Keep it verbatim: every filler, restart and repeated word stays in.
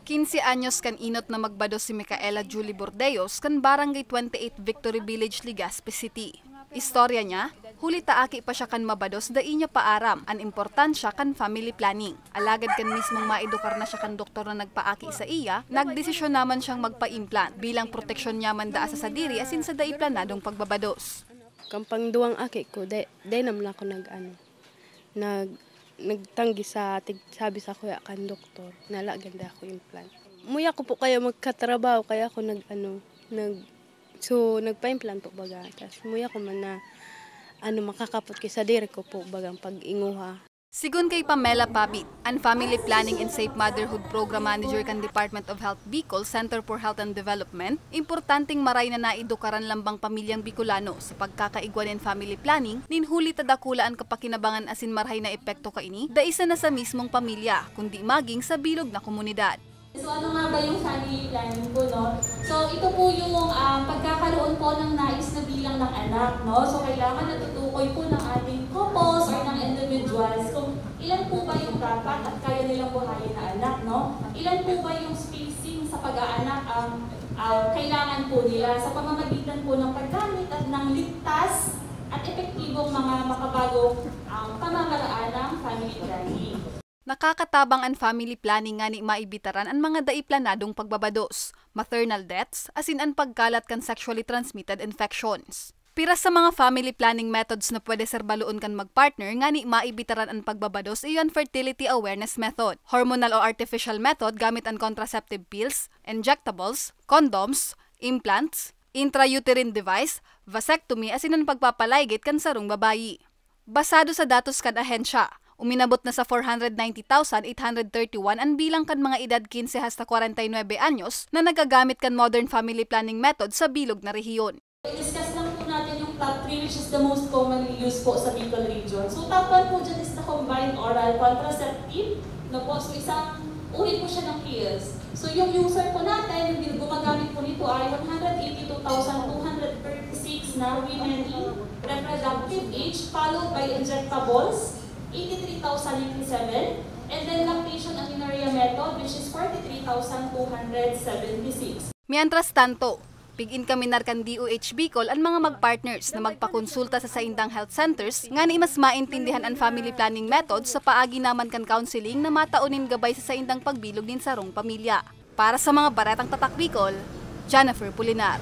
Quince anyos kan inot na magbados si Micaela Julie Bordeos kan Barangay twenty-eight Victory Village, Legazpi City. Istorya niya, huli ta aki pa siya kan mabados, dai niya pa aram an importansya kan family planning. Alagad kan mismong maedukar na siya kan doktor na nagpaaki saiya, nagdesisyon naman siyang magpa-implant bilang proteksyon niya man daa sa sadiri asin sa dai planadong pagbabados. Kan pangduwang aki ko, dai, dai naman ako nag-ano, nag, nagtanggi sa tig-, sabi sa kuya kan doktor, na lagyan da ako implant. Muya ko po kaya magkatrabaho, kaya ako nag-ano, nag, so, nagpa-implant po baga. Tas muya ko man na, ano, makakapot kay sadiri ko po bagang pag-inguha. Sigon kay Pamela Pabit, an Family Planning and Safe Motherhood Program Manager kan Department of Health Bicol, Center for Health and Development, importanteng maray na naedukaran lambang pamilyang Bicolano sa pagkakaigwa nin family planning, nin huli ta dakula an kapakinabangan asin marhay na epekto kaini, dai sana sa mismong pamilya, kundi maging sa bilog na komunidad. So ano nga ba yung family planning po, no? So ito po yung um, pagkakaroon po ng nais na bilang ng anak, no? So kailangan natutukoy po ng ating couples or ng individuals kung ilan po ba yung dapat at kaya nilang buhayin na anak, no? Ilan po ba yung spacing sa pag-aanak ang uh, kailangan po nila sa pamamagitan po ng paggamit at ng ligtas at epektibong mga makabagong um, pamamaraan ng family planning. Nakakatabang an family planning ngani maibitaran an mga dai planadong pagbabados, maternal deaths, asin an pagkalat kan sexually transmitted infections. Pira sa mga family planning methods na pwede serbaloon kan magpartner ngani maibitaran an pagbabados iyo an fertility awareness method, hormonal o artificial method gamit an contraceptive pills, injectables, condoms, implants, intrauterine device, vasectomy asin an pagpapalaygit kan sarong babayi. Basado sa datos kan ahensya, uminabot na sa four hundred ninety thousand eight hundred thirty-one an bilang kan mga edad quince hasta kwarenta y nuebe anyos na nagagamit kan modern family planning method sa bilog na rehiyon. I-discuss lang po natin yung top three which is the most commonly used po sa Bicol region. So top one po dyan is the combined oral contraceptive. No po? So isang uri po siya ng pills. So yung user po natin, yung gumagamit po nito ay one hundred eighty-two thousand two hundred thirty-six na women in reproductive age, followed by injectables, eighty-three thousand ninety-seven, and then lactation amenorrhea method, which is forty-three thousand two hundred seventy-six. Mientras tanto, pig-inkaminar kan D O H Bicol an mga magpartners na magpakonsulta sa saindang health centers ngani mas maintindihan an family planning method sa paagi naman kan counseling na matao nin gabay sa saindang pagbilog nin sarong pamilya. Para sa mga Baretang Tatak Bicol, Jennifer Pulinar.